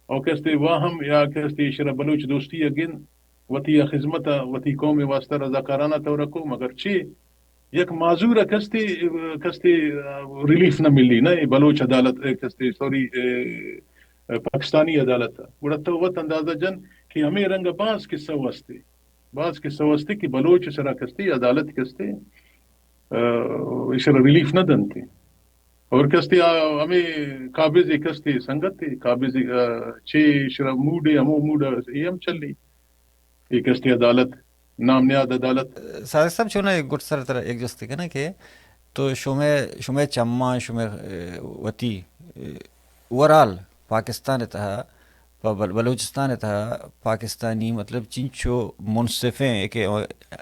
او کستے واہم یا کستے ایشرا بلوچ دوستی ء گند وتی ء خذمت ء وتی قوم ء واسطہ رضاکارانہ طور ء کو، مگر چے یک معذور ء کستے، کستے ریلیف نہ ملی، نہ اے بلوچ عدالت، اے کستے، سوری، اے پاکستانی عدالت ء۔ گڑا تو وت اندازہ جن کہ ہمے رنگ ء باز قصہ واسطے۔ باز قصہ ہستے کہ بلوچ سرا کستے عدالت کستے، آ، ایشرا ریلیف نہ دنتے۔ اور کستے آ، ہمیں قابض کستے سنگت، قابض، آ، چے ایشرا موڈ، ہمو موڈ اے ہم چلی۔ اے کستے عدالت نام نیاد عدالت۔ صادق صاحب، چون گڈ سر ترا یک جستے کناں کہ تو شمئے، شمئے چماں، شمئے، اے، وتی، اے، اوورآل پاکستان ءِ تہا، پہ بل-، بلوچستان ءِ تہا پاکستانی، مطلب، چنچو منصفیں کہ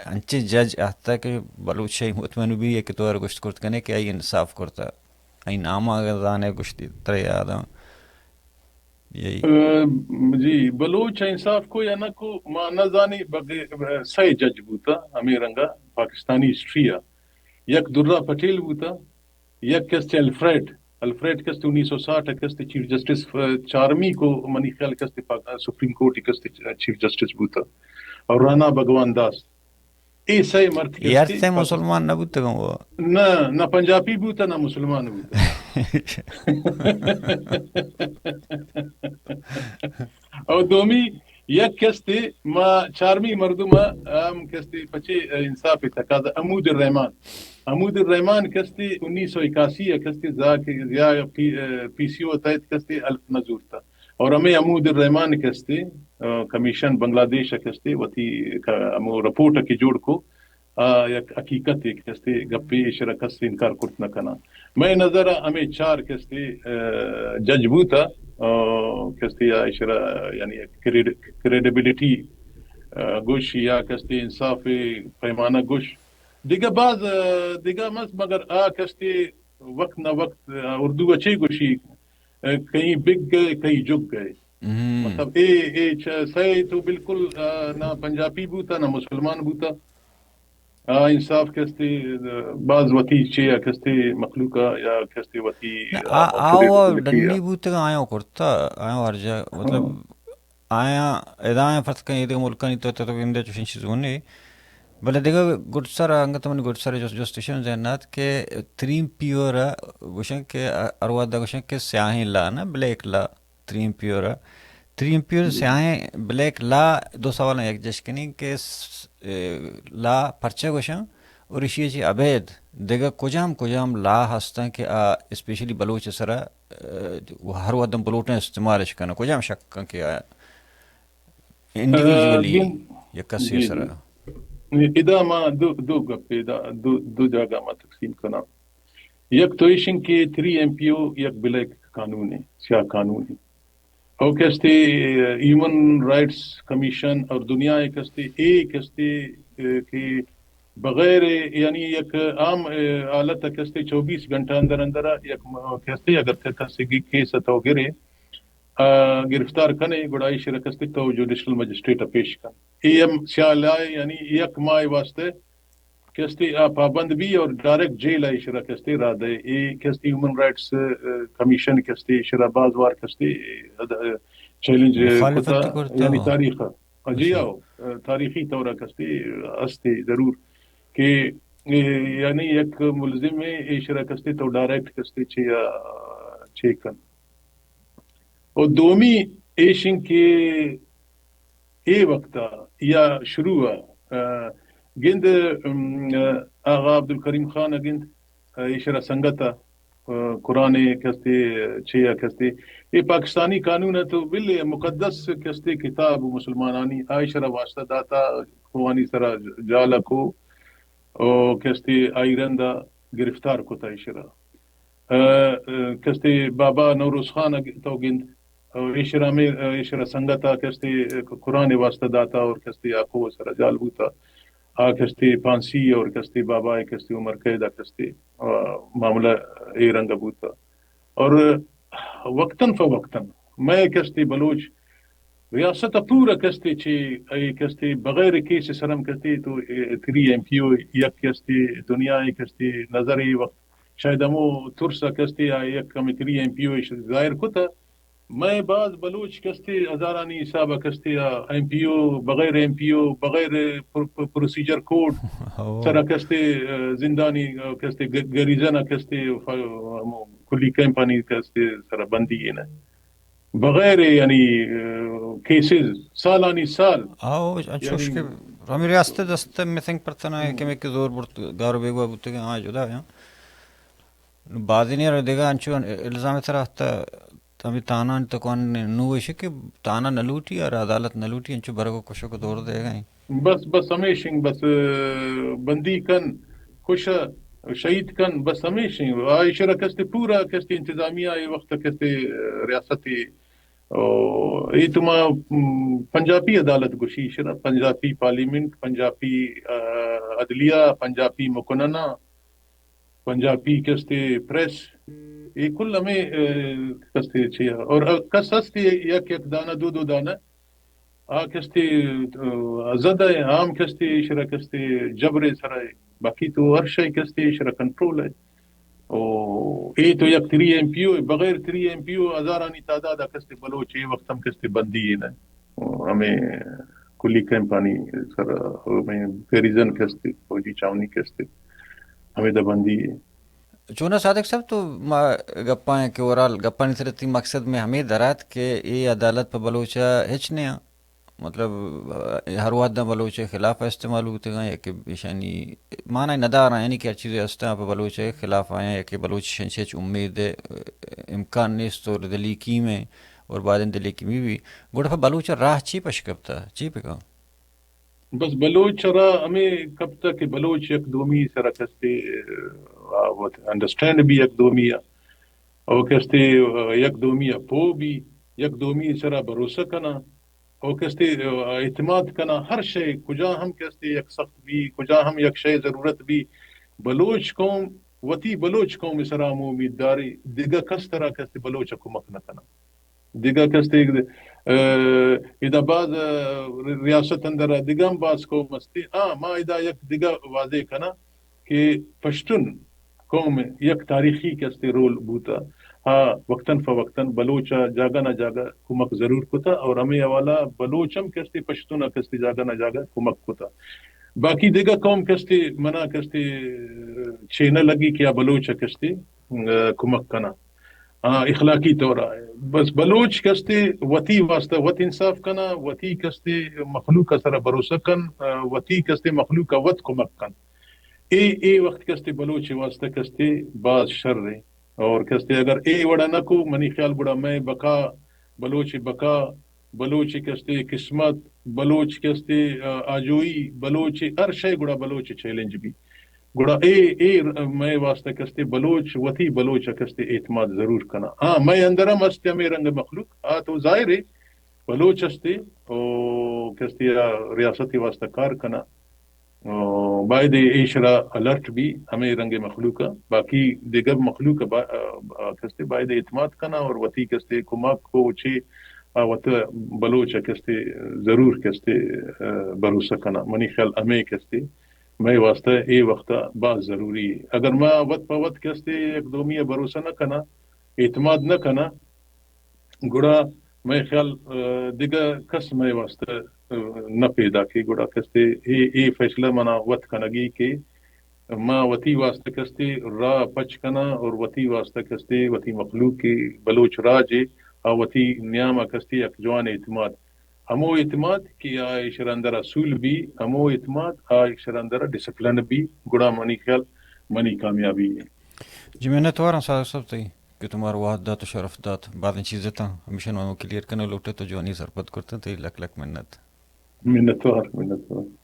انچیں جج آہتہ کہ بلوچ شاہی مطمئن بی کہ تو ہر گوشت کرت کنے کہ آئی انصاف کرتا۔ آئی نام اگر زانے گوشتی ترے یاداں۔ یہی۔ ام، جی، بلوچ انصاف کو یا نہ کو، ما نہ زانی، بگے-، سئے جج بوتا ہمیں رنگا پاکستانی ہسٹری ءَ۔ یک درا پٹیل بوتا، یک کستے الفریڈ، الفریڈ کستے انیس سو ساٹھ کستے چیف جسٹس، ف-، چارمی کو منی خیال کستے پاک-، سپریم کورٹ کستے چیف جسٹس بوتا، اور رانا بھگوان داس۔ اے سئے مرد اے ہر کستے سئے پاکستان مسلمان نہ بوتگاں وہ۔ نہ، نہ پنجابی بوتا، نہ مسلمان بوتا۔ اور دومی یک کستے ما چارمی مردم ہم کستے پچے انصاف تقاضا حمود الرحمن۔ حمود الرحمن کستے انیس سو اکاسی کستے زا کہ یا پی، پی سی او تحت کستے حلف نہ زورتا۔ اور ہمیں حمود الرحمن کستے، آ، کمیشن بنگلہ دیش کستے وتی ک-، ہمو رپورٹ کہ جوڑ کو، آ، یک حقیقت کستے گپے، ایشرا کس انکار کرت نہ کنا۔ مئے نظر ہمیں چار کستے، آ، جج بوتا، آ، کستے یا ایشرا یعنی کریڈ-، کریڈیبلٹی، آ، گوش یا کستے انصاف پیمانہ گوش۔ دگہ باز، آ، دگہ مس مگر آ کستے وقت نہ وقت، آ، اردو اچے گوشی، آ، کہیں بگ گئے، کہیں جگ گئے۔ مطلب، اے، اے چ-، سئے تو بالکل، آ، نہ پنجابی بوتا، نہ مسلمان بوتا۔ آ، انصاف کستے، آ، باز وتی چے آ کستے مخلوق آ یا کستے وتی، نہ، آ، آ، آ، آ، و کریڈیبلٹی آ۔ ڈنی بوتگاں آیاں کرتا، آیاں ہر جا، مطلب، ہاں۔ آیاں، ادا آیاں فرض کن، ایدگہ ملکانی تو، تو، تو گندے چوشیں چیز ہونے۔ بلے دگہ گڈ سر، انگت منی گڈ سر جست-، جستشن ذہن ات کہ تریم پیور گوشن کہ اروادا گوشن کہ سیاہیں لا نہ، بلیک لا۔ تریم پیور ء۔ تریم پیور جی۔ سیاہیں بلیک لا، دو سوالاں یک جش کنیں کہ س-، اے، لا پرچہ گوشاں اور ایشی چی ابید دگہ کجام کجام لا ہستاں کہ آ اسپیشلی بلوچ سرا، اے، ہر وھدم بلوٹیں استعمالش کناں، کجام شک کن کہ آ انڈیویجولی آ، گند-، یک کسی جی، سرا؟ جی۔ ادا ما دو، دو گپ ادا دو، دو جاگہ ما تقسیم کناں۔ یک تو ایشن کہ تھری ایم پی او یک بلیک قانون ہے، سیاہ قانون ہے۔ او کستے ہیومن رائٹس کمیشن اور دنیا ء کستے اے کستے، اے، کہ بغیر، یعنی یک عام، اے، حالت ء کستے چوبیس گھنٹہ اندر اندر ء یک م-، کستے اگر ک-، کسے کی کیس ء تو گرے، آ، گرفتار کنے، گڑا ایشرا کستے تو جوڈیشل مجسٹریٹ ء پیش کن۔ اے ہم سیاہ لا ء، یعنی یک ماہ واسطے کستے آ پابند بی اور ڈائریکٹ جیل ء ایشرا کستے را دے۔ اے کستے ہیومن رائٹس، اے، کمیشن کستے ایشرا باز وار کستے، اے، اد-، چیلنج مخالفت کتا، کرتا یعنی ہو۔ تاریخ ء۔ جی اچھا۔ ہو، تاریخی طور ء کستے ہستے ضرور کہ، اے، یعنی یک ملزم ء ایشرا کستے تو ڈائریکٹ کستے چے، آ، چے کن۔ اور دومی ایشن کہ اے وقت ء یا شروع ء، آ، گند، ام، آغا عبدالکریم خان ء گند، آ، ایشرا سنگت ء، آ، قرآن ء کستے، چے ء کستے، اے پاکستانی قانون ء تو بل مقدس کستے کتاب مسلمانانی، آ ایشرا واسطہ داتا، کوانی سرا جال ء کو، او کستے آئی رند ء گرفتار کتا ایشرا۔ ء، ء، کستے بابا نوروز خان ء تو گند، ء، ایشرا مے-، ء، ایشرا سنگت ء کستے قرآن ء واسطہ داتا اور کستے آکو سرا جال بوتا۔ آ کستے پھانسی اور کستے بابا ء کستے عمر قید ء کستے، ء، معاملہ اے رنگ بوتا۔ اور وقتاً فوقتاً مئے کستے بلوچ ریاست ء پورا کستے چے، اے کستے بغیر کیس سرم کستے تو، اے، تھری ایم پی او یک کستے دنیا ء کستے نظر اے وقت شاید ہمو ترس ء کستے آ یک ہمے تھری ایم پی او اش ظاہر کتا۔ مئے باز بلوچ کستے ہزارانی حساب ء کستے آ ایم پی او، بغیر ایم پی او، بغیر پر-، پر-، پروسیجر کوڈ ہو۔ سرا کستے، آ، زندانی، آ، کستے گ-، گریزن ء کستے ف-، ہمو کلی کیمپانی کستے سرا بندی ایں۔ بغیر یعنی، آ، کیسز سالانی سال۔ آو، انچوش یعنی کہ ہمے ریاست دست مسنگ پرسن ء ہم۔ کمے کہ زور برت گار و بیگواہ بوتگیں آ جدا ہیں۔ بازینے را دگہ انچو الزام ترا ہستا ہمے تانان تکوان نو ایش کہ تانا نہ لوٹی اور عدالت نہ لوٹی، انچو برگ و کشک و دور دیگا ہیں۔ بس، بس ہمیشنگ، بس، آ، بندی کن، کش، شہید کن، بس ہمیشنگ۔ آ ایشرا کستے پورا کستے انتظامیہ اے وقت کستے، آ، ریاستی، او، اے تو ما، م، پنجابی عدالت گوشی ایشرا، پنجابی پارلیمنٹ، پنجابی، آ، عدلیہ، پنجابی مکننہ، پنجابی کستے پریس، اے کل ہمیں، آ، کستے چیا۔ اور کس ہستے یک یک دانہ، دو دو دانہ، آ کستے، آ، زدہ عام کستے، ایشرا کستے جبرے سرا، باقی تو ہر شے کستے ایشرا کنٹرول ہے۔ او اے تو یک تھری ایم پی او، بغیر تھری ایم پی او ہزارانی تعداد آ کستے بلوچ اے وقت ہم کستے بندی ہے نا۔ او ہمیں کلی کیمپانی سر، ہمیں گریزن کستے، فوجی چاونی کستے، ہمیں دا بندی ہے۔ چونا صادق صاحب، تو ما گپاں کہ اوورال گپانی سر تئی مقصد میں ہمیں درات کہ اے عدالت پہ بلوچ ء ہچ نیا، مطلب، ہر وہد بلوچ ء خلاف استعمال ہوتے گا یا کہ ایشانی معنی نداراں، یعنی کہ ہر چیز استاں پہ بلوچ ء خلاف آیاں یا کہ بلوچ شنچ ہچ امید ء امکان نیست اور دلیکی میں اور بعدیں دلیکی میں بھی گڑا پہ بلوچ ء راہ چی پش کپتا، چی پہ کاں؟ بس بلوچ را ہمیں کپتہ کہ بلوچ یک دومی سرا کستے، آ، وت انڈرسٹینڈ بھی یک دومی ء، او کستے، آ، یک دومی ء پو بھی، یک دومی سرا بھروسہ کنا، او کستے، آ، اعتماد کنا، ہر شے کجا ہم کستے یک سخت بھی، کجا ہم یک شے ضرورت بھی، بلوچ قوم، وتی بلوچ قوم سرا ہم امید داری، دگہ کس ترا کستے بلوچ ء کمک نہ کنا۔ دگہ کستے، آ، ادا باز، آ، ریاست اندر دگہ ہم باز قوم استے۔ ہاں، ما ادا یک دگہ واضح کنا کہ پشتون قوم یک تاریخی کستے رول بوتا۔ ہاں، وقتاً فوقتاً بلوچ ء جاگہ نہ جاگہ کمک ضرور کتا اور ہمیں حوالہ بلوچ ہم کستے پشتون ء کستے جاگہ نہ جاگہ کمک کتا۔ باقی دگہ قوم کستے منا کستے، آ، چے نہ لگی کہ آ بلوچ ء کستے، آ، کمک کنا۔ آ، اخلاقی طور آ۔ بس بلوچ کستے وتی واسطہ وت انصاف کنا، وتی کستے مخلوق ء سرا بھروسہ کن، آ، وتی کستے مخلوق ء وت کمک کن۔ اے، اے وقت کستے بلوچ ء واسطہ کستے باز شر ہے۔ اور کستے اگر اے وڑا نہ کو، منی خیال گڑا مئے بقا، بلوچ بقا، بلوچ کستے قسمت، بلوچ کستے، آ، آجوئی، بلوچ ہر شے گڑا بلوچ چیلنج بھی۔ گڑا اے، اے مئے واسطہ کستے بلوچ، وتی بلوچ ء کستے اعتماد ضرور کنا۔ ہاں، مئے اندر ہم است ہمیں رنگ مخلوق، آ تو ظاہر ہے بلوچ استے، او کستے آ ریاستی واسطہ کار کنا۔ او باید ایشرا الرٹ بھی ہمیں رنگ مخلوق ء، باقی دیگر مخلوق ء با-، آ، آ، کستے باید اعتماد کنا اور وتی کستے کمک کو چے آ وت بلوچ ء کستے ضرور کستے، آ، بھروسہ کنا۔ منی خیال ہمیں کستے مئے واسطہ اے وقت ء باز ضروری ہے۔ اگر ما وت پہ وت کستے یک دومی ء بھروسہ نہ کنا، اعتماد نہ کنا، گڑا مئے خیال، آ، دگہ کس مئے واسطہ، آ، نہ پیدا کہ گڑا کستے اے، اے فیصلہ منا وت کنگی کہ ما وتی واسطہ کستے راہ پچ کنا اور وتی واسطہ کستے وتی مخلوق کے بلوچ راج آ وتی نیام ء کستے یک جوان اعتماد، ہمو اعتماد کہ آ ایشرا اندر اصول بھی، ہمو اعتماد آ ایشرا اندر ڈسپلن بھی، گڑا منی خیال منی کامیابی ہے۔ جی، منتوار ہاں صادق صاحب تئی کہ تمہار وہد دات و شرف دات۔ بعضیں چیز تاں ہمیشہ نو کلیئر کرنے لوٹے تو جوانی سرپد کرتے، تئی لک لک منت۔ منتوار، منتوار۔